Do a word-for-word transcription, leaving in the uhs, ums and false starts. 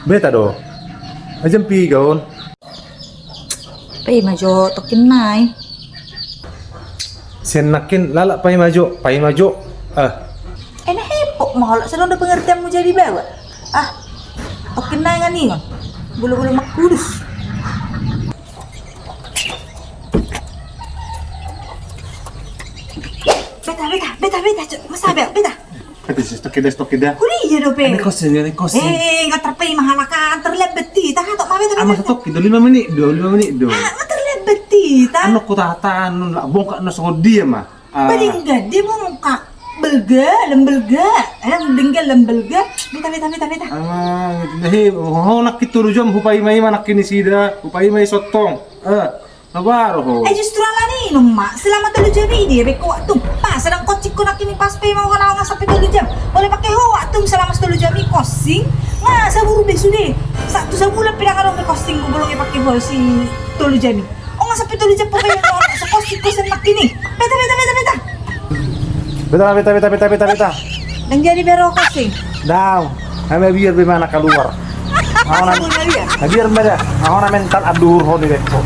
Beta do. Ai jam piga on? Paima jo tokin nai. Sian nangkin lala paima jo, paima jo. Ah. Ena hepok ma hola, sedang do pengertianmu jadi bawa. Ah. Tokin nai ngan ingon. Bulu-bulu makudus. Beta, beta, beta, beta, cok. Masa beta, beta. Beta, stok ida, stok ida. Kuliah do pe. Ini kosong, ini kosong. Eh, nggak terpei mahal kan, terlambat ti. Tahan tok ma beta, beta. Ama stok ida, lima menit do, lima menit do. Ah, nggak terlambat ti. Tahan. Anu ku tahan, anu lah bongkak na songon dia mah. Ah. Paling gede bongkak. Belga, lembelga. Eh, denggal lembelga. Beta, beta, beta, beta. Ah, he, ho nangkin tolu jam, hupaima-ima nangkin nasida, hupaima i sottong. Eh. Sabar ho. Eh, justru alani i ma, selama tolu jam i dia be ho waktu. Pas sedang kocik ho nangkin i, pas paima ho nangkin sampe tolu jam. Molo pake ho waktu selama tolu jam i kosing. Nga sabur be sude. Sa-, tu sabulan pe dang adong be kosing ho molo pake ho si tolu jam i. O nga sampe tolu jam pe ho, so kosing ho sian nangkin i. Beta, beta, beta, beta. Beta, beta, beta, beta, beta. Dang jadi be ro kosing. Dang. Ai mabiar be ma na kaluar. Aho na, mabiar. Mabiar ma da. Aho na mental adur ho ni be ho.